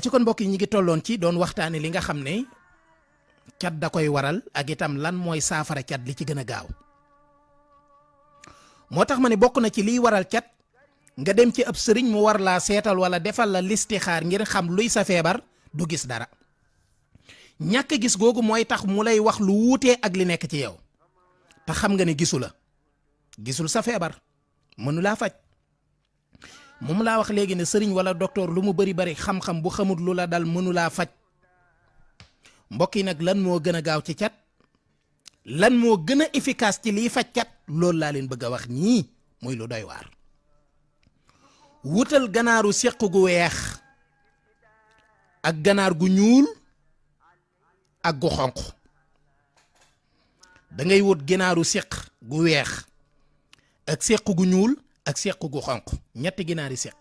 ci kon mbokk yi ñi ngi tolloon ci doon waxtaane li nga xam ne cat da koy waral ak itam lan mooy saafara cat li ci gën a gaaw moo tax ma ne bokk na ci liy waral cat nga dem ci ab sëriñ mu war laa seetal wala defal la listixaar ngir xam luy sa feebar du gis dara ñàkk gis googu mooy tax mu lay wax lu wuutee ak li nekk ci yow te xam nga ne gisul sa feebar mënu laa faj moom laa wax léegi ne sëriñ wala docteur lu mu bari xam-xam bu xamut lu la dal mënu laa faj mbokk yi nag lan moo gën a gaaw ci cat lan moo gën a efficace ci liy faj cat loolu laa leen bëgg a wax ñii muy lu doy waar wutal ganaaru séq gu weex ak ganaar gu ñuul ak gu xonq da ngay wut ganaaru séq gu weex ak séq gu ñuul ak séq gu xonq ñetti ginaar yi séq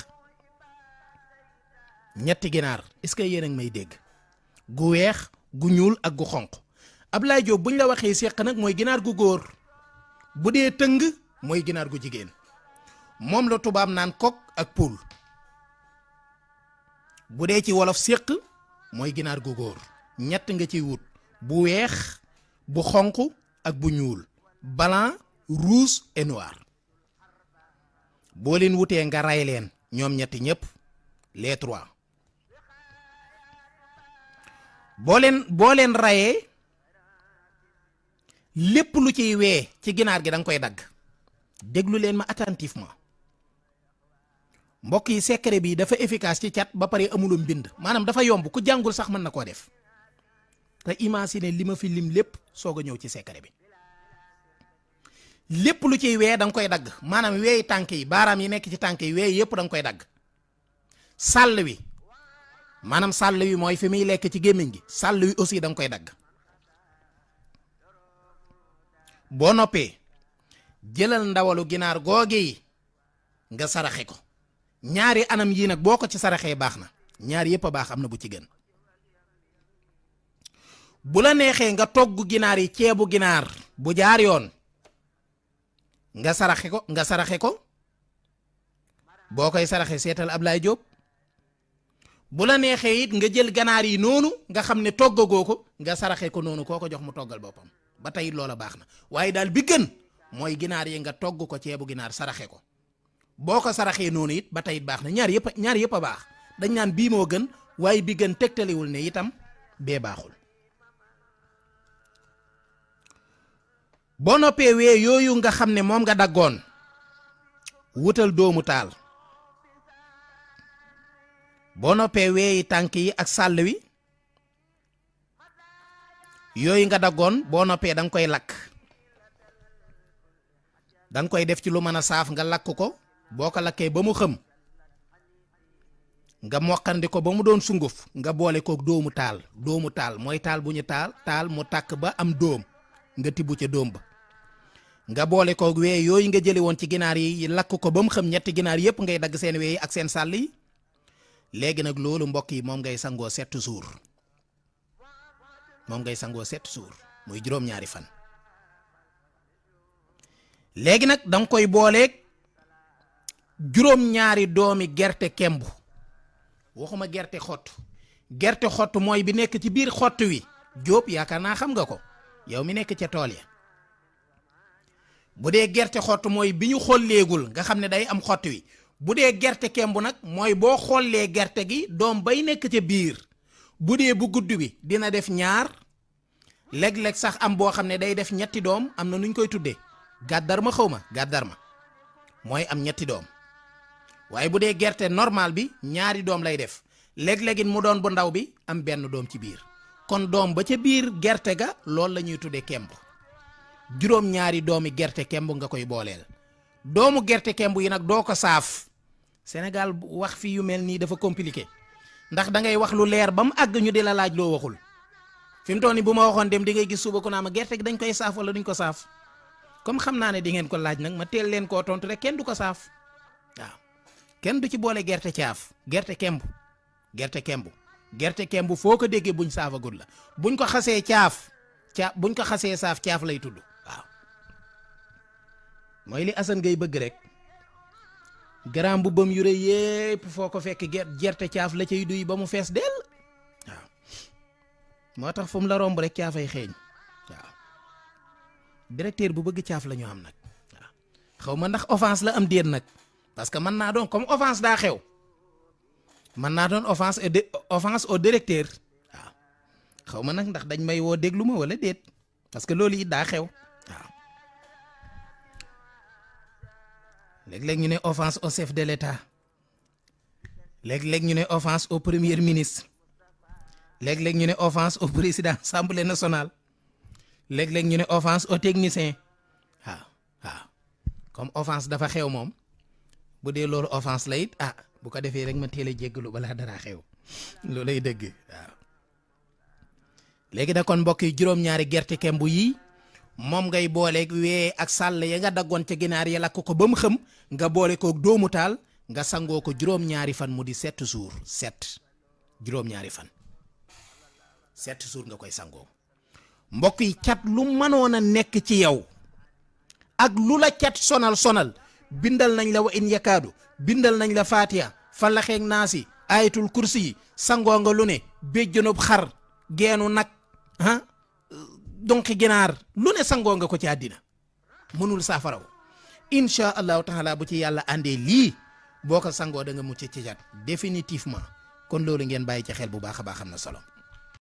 ñetti ginaar est-ce que yéen a ngi may dégg gu weex gu ñuul ak gu xonq Ablaye Diop buñ la waxee séq nag mooy ginaar gu góor bu dee tëng mooy ginaar gu jigéen moom la tubaab naan coq ak poule bu dee ci wolof séq mooy ginaar gu góor ñett nga ciy wut bu weex bu xonq ak bu ñuul blanc rouge et noir boo leen wutee nga ray leen ñoom ñetti ñëpp les trois boo leen rayee lépp lu ciy wee ci ginaar gi da nga koy dagg déglu leen ma attentivement mbokk yi secret bi dafa efficace ci cat ba pare amulum bind maanaam dafa yomb ku jàngul sax mën na koo def te imagine li ma fi lim lépp soog a ñëw ci secret bi lépp lu ciy wee da nga koy dagg maanaam weeyi tànk yi baaraam yi nekk ci tànk yi weey yëpp da nga koy dagg sàll wi maanaam sàll wi mooy fi muy lekk ci gémmiñ gi sàll wi aussi da nga koy dagg boo noppee jëlal ndawalu ginaar googe yi nga saraxe ko ñaari anam yii nag boo ko ci saraxee baax na ñaari yëpp a baax am na bu ci gën bu la neexee nga togg ginaar yi ceebu ginaar bu jaar yoon nga saraxe ko boo koy saraxe seetal Ablaye Diop bu la neexee it nga jël ganaar yi noonu nga xam ne toggagoo ko nga saraxe ko noonu koo ko jox mu toggal boppam ba tey loola baax na waaye daal bi gën mooy ginaar yi nga togg ko ceebu ginaar saraxe ko boo ko saraxee noonu it ba tey it baax na ñaar yëpp a baax dañ naan bii moo gën waaye bi gën tegtaliwul ne itam bee baaxul boo noppee wee yooyu nga xam ne moom nga daggoon wutal doomu taal boo noppee weeyi tànk yi ak sàll wi yooyu nga daggoon boo noppee da nga koy lakk da nga koy def ci lu mën a saaf nga lakk ko boo ko lakkee ba mu xëm nga moqandi ko ba mu doon sunguf nga boole ko doomu taal mooy taal bu ñu taal mu tàkk ba am dóom nga tibb ca dóom ba nga boole ko wee yooyu nga jële woon ci ginaar yi lakk ko ba mu xam ñetti ginaar yëpp ngay dagg seen wee yi ak seen sàll yi léegi nag loolu mbokk yi moom ngay sangoo 7 jours muy juróom-ñaari fan léegi nag danga koy booleeg juróom-ñaari doomi gerte kemb waxuma gerte xott mooy bi nekk ci biir xott wi Jóob yaakaar naa xam nga ko yow mi nekk ca tool ya bu dee gerte xott mooy bi ñu xolleegul nga xam ne day am xott wi bu dee gerte kemb nag mooy boo xollee gerte gi doom bay nekk ca biir bu dee bu gudd bi dina def ñaar léeg-léeg sax am boo xam ne day def ñetti doom am na nuñ koy tuddee gàddarma mooy am ñetti doom waaye bu dee gerte normal bi ñaari doom lay def léeg-léegit mu doon bu ndaw bi am benn doom ci biir kon doom ba ca biir gerte ga loolu la ñuy tuddee kemb juróom-ñaari doomi gerte kemb nga koy booleel doomu gerte kemb yi nag doo ko saaf Sénégal wax fi yu mel nii dafa compliqué ndax da ngay wax lu leer ba mu àgg ñu di la laaj loo waxul fi mu toll nii bu ma waxoon dem di ngay gis suba ku naa ma gerte gi dañ koy saaf wala duñ ko saaf comme xam naa ne di ngeen ko laaj nag ma teel leen koo tontu rek kenn du ko saaf waaw kenn du ci boole gerte caaf gerte kemb foo ko déggee buñ saafagul la buñ ko xasee buñ ko xasee saaf caaf lay tudd waaw mooy li Assane ngay bëgg rek garaam bu bëm yu rëy yépp foo ko fekk gerte caaf la cay duy ba mu fees dell waaw moo tax fu mu la romb rek caafay xeeñ waaw directeur bu bëgg caaf la ñu am nag waaw xaw ma ndax offense la am déet nag parce que mën naa doon comme offense daa xew mën naa doon offense au directeur waaw xaw ma nag ndax dañ may woo déglu ma wala déet parce que loolu it daa xew waaw léeg-léeg ñu ne offense au chef de l'État léeg-léeg ñu ne offense au premier ministre léeg-léeg ñu ne offense au président assemblée nationale léeg-léeg ñu ne offense au technicien waaw waaw comme offense dafa xew moom bu dee loolu offense la it ah bu ko defee rek ma teel a jéggalu balaa dara xew loolu lay dëgg waaw léegi da kon mbokk yi juróom-ñaari gerte kemb yi moom ngay booleeg wee ak sàll ya nga daggoon ca ginaar ya lakk ko ba mu xëm nga boole koog doomu taal nga sangoo ko juróom-ñaari fan mu di 7 jours 7 juróom-ñaari fan 7 jours nga koy sangoo mbokk yi cat lu mënoon a nekk ci yow ak lu la cat sonal bindal nañ la wa in yakaadu bindal nañ la Fatiha Falaxeeg Naasi ayatul kursi yi sangoo nga lu ne béjjënub xar geenu nag donki ginaar lu ne sangoo nga ko ci àddina mënul saafaraw incha allahu taala bu ci yàlla àndee lii boo ko sangoo da nga mucc ci cat définitivement kon loolu ngeen bàyyi ci xel bu baax a baax am na solo